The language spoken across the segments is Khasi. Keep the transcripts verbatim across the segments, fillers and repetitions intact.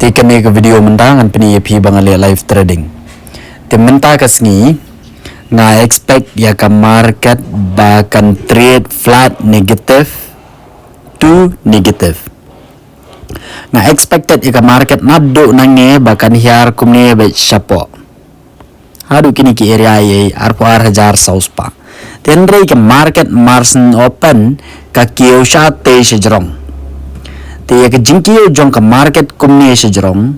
Te kane ka video mynta ngan pyni ïa phi ba nga leh live trading. Te mynta ka sngi nga expect ïa ka market ba kan trade flat negative to negative. Nga expected ïa ka market naduh nangne ba kan hiar kumne beit shapoh. Haduh kine ki area ïa arphew ar hajar saw spah. Te hynrei ka market mar shen open ka kiew shatei shajrong. Te ïa ka jingkiew jong ka market kumne shajrong,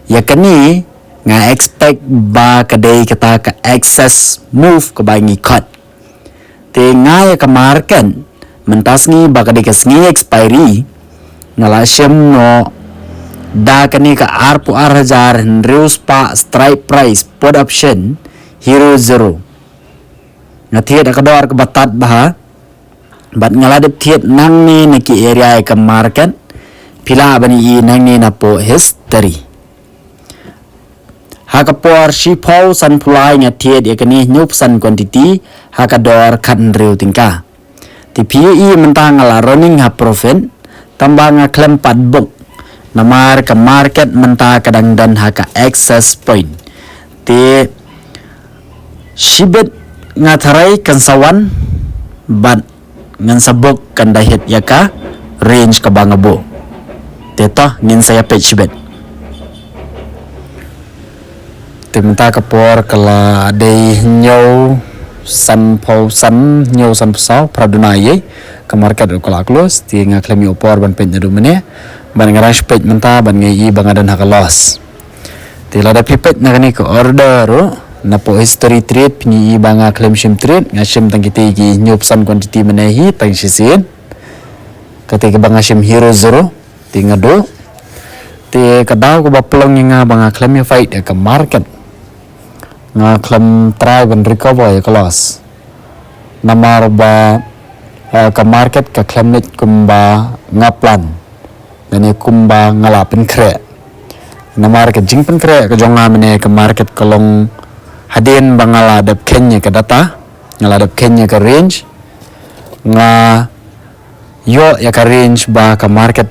ïa kane nga expect ba ka dei kata ka excess move kaba ngi khot. Te nga ïa ka market mynta sngi ba ka dei ka sngi expiry, nga la shim noh da kane ka arphew ar hajar hynriew spah strike price put option hero zero. Nga thied ha ka dor kaba tad bha bad nga la dep thied nangne na ki area ïa ka market. Phi lah ban ïohi nangne napoh history. Ha ka por shiphew sanphew lai nga thied ïa kane hynñiewphew san quantity ha ka dor khathynriew tyngka. Te phi ïohi mynta nga la running ha profit, tangba nga khlem pat book namar ka market mynta ka dang don ha ka excess point. Te shibit nga tharai kan sa wan bad ngan sa book kan da hit ïa ka range kaba nga buh. Te to ngin sa ïa peit shibit. Te mynta ka por ka la dei hynñiew sanphew san, hynñiew sanphew saw, phra duna ïa ka market ruh ka la close. Te nga khlem ïoh por ban peit naduh mynne, ban nga rush peit mynta ban nga ïohi ba nga don ha ka loss. Te lada phi peit na kane ka order ruh napoh history trade phin ïohi ba nga khlem shim trade, nga shim tang kitei ki hynñiewphew san quantity mynne hi tang shisien. Kata kaba nga shim hero zero. Te nga duh. Te ka daw kaba pynlong ïa nga ba nga khlem ïa fight ïa ka market. Nga khlem try ban recover ïa ka loss. Namar ba, eh, ka market ka khlem leit kumba nga plan. Lane kumba nga la pynkhreh. Namar ka jingpynkhreh ka jong nga mynne ka market ka long hadien ba nga la dep kheiñ ïa ka data, nga la dep kheiñ ïa ka range, nga ïoh ïa ka range ba ka market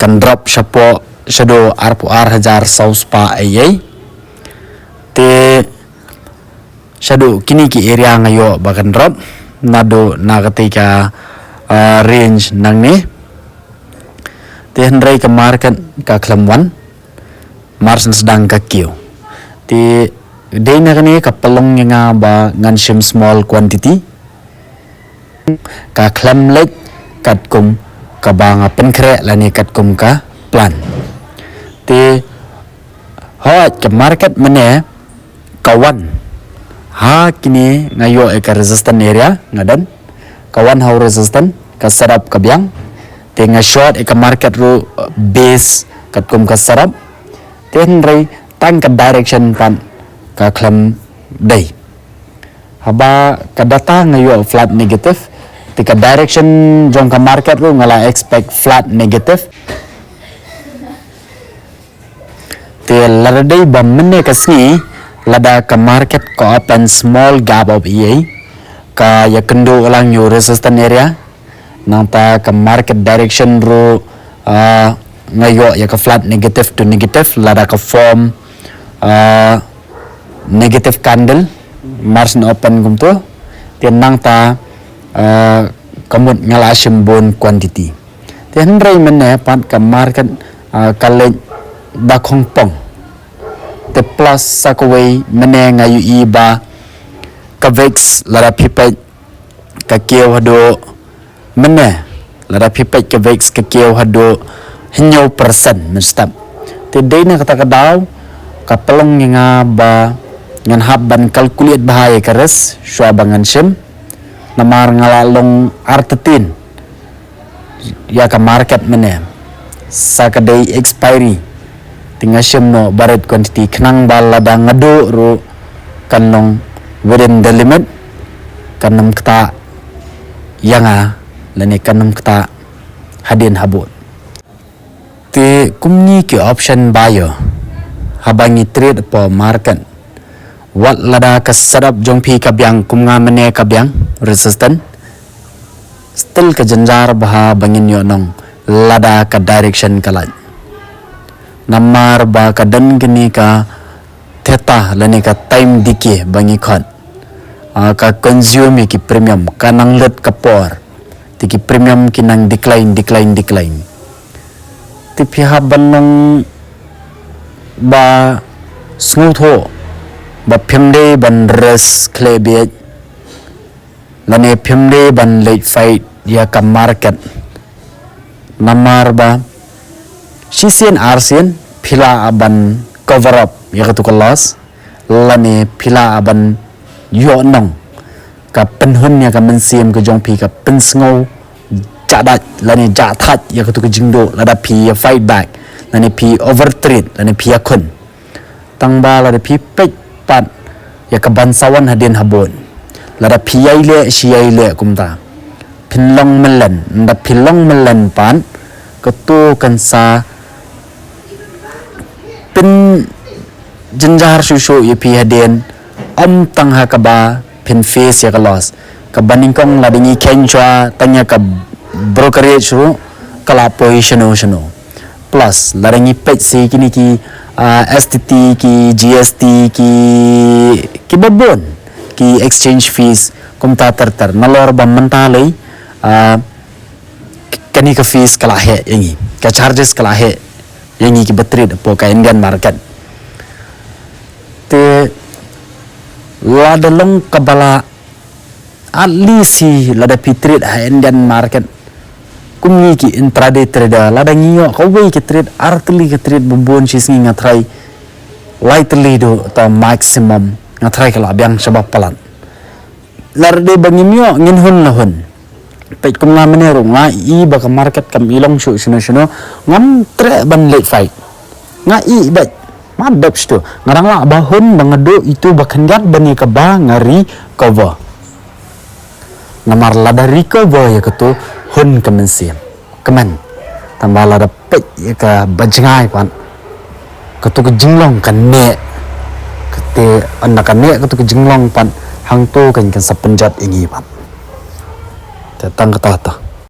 kan drop shapoh shaduh arphew ar hajar saw spah eiei. Te shaduh kine ki area nga ïoh ba kan drop naduh na katei ka, ah, range nangne. Te hynrei ka market ka khlem wan, mar shen sdang ka kiew. Te dei na kane ka pynlong ïa nga ba ngan shim small quantity. Ka khlem leit katkum kaba nga pynkhreh lane katkum ka plan. Te hooid ka market mynne ka wan ha kine nga ïoh ïa ka resistance area nga don. Ka wan ha u resistance ka set up ka biang. Te nga short ïa ka market ruh, uh, base katkum ka set up. Te hynrei tang ka direction pat ka khlem dei. Haba ka data nga ïoh flat negative, te ka direction jong ka market ruh nga la expect flat negative. Te lada dei ba mynne ka sngi, lada ka market ka open small gap up ïa ka ïa kynduh lang ïa u resistance area. Nangta ka market direction ruh, ah, nga ïoh ïa ka flat negative to negative, lada ka form, ah, negative candle, mar shen open kumto. Te nangta, ah, ka mut nga la shim bun quantity. Te hynrei mynne pat ka market, ah, ka leit da khongpong. Te plus sa kawei mynne nga ïohi ba ka vix lada phi peit ka kiew haduh mynne, lada phi peit ka vix ka kiew haduh hynñiew percent mynstep. Te dei na kata ka daw ka pynlong ïa nga ba ngan hap ban calculate bha ïa ka risk shuwa ba ngan shim. Namar nga la long artatien ïa ka market mynne sa ka dei expiry. Te nga shim noh barit quantity khnang ba lada nga duh ruh kan long within the limit, kan ym ktah ïa nga lane kan ym ktah hadien habud. Te kumne ki option buyer haba ngi trade hapoh market, wat lada ka setup jong phi ka biang kum nga mynne ka biang resistance, still ka jynjar bha ba ngin ïoh nong lada ka direction ka lait. Namar ba ka don kane ka theta lane ka time decay ba ngi khot. Ah, ka consume ïa ki premium, ka nang lut ka por. Te ki premium ki nang decline, decline, decline. Te phi hap ban long ba sngewthuh ba phim dei ban risk khleh bieit lane phim dei ban leit fight ïa ka market. Namar ba shisien arsien phi lah ban cover up ïa katu ka loss lane phi lah ban ïoh nong ka pynhun ïa ka mynsiem ka jong phi, ka pynsngew jahdait lane jahthait ïa katu ka jingduh lada phi ïa fight back lane phi overtrade lane phi ïa khun. Tang ba lada phi peit pat ïa ka ban sa wan hadien habud, lada phi ïai leh shi ïai leh kumta, phin long mlien, nda phi long mlien pat, katu kan sa pynjynjar shuh shuh ïa phi hadien, ym tang ha kaba phin face ïa ka loss. Kaba nyngkong lada ngi kheiñ shuwa tang ïa ka brokerage ruh ka la poi shano shano. Plus lada ngi peit sa kine ki, ah, S T T, ki G S T, ki, kiba bun, ki exchange fees, kumta ter ter. Nalor ba mynta lei, ah, kane ka fees ka la heh ïa ngi, ka charges ka la heh ïa ngi kiba trade hapoh ka Indian market. Te lada long kaba la, at least hi lada phi trade ha Indian market, kum ngi ki intraday trader, lada ngi ïoh kawei ka trade, ar tylli ka trade, ba bun shi sngi nga tharai lai tylli duh ta maximum, nga tharai ka la biang shaba palat. Lada dei ba ngim ïoh, ngin hun la hun. Peit kum nga mynne ruh nga i ba ka market kam i long shuh shano shano, ngam treh ban leit fight. Nga i beit, ma dep shitu. Nga dang lah ba hun ba nga duh itu ba khyndiat ban ïa kaba nga recover. Namar lada recover ïa katu, hun ka mynsiem. Kmen. Tang ba lada peit ïa kaba jngai pat, katu ka jinglong ka neh. Kate, ynda ka neh katu ka jinglong pat, hangto kan, kan sa pynjot ïa ngi pat. Te tang kata to.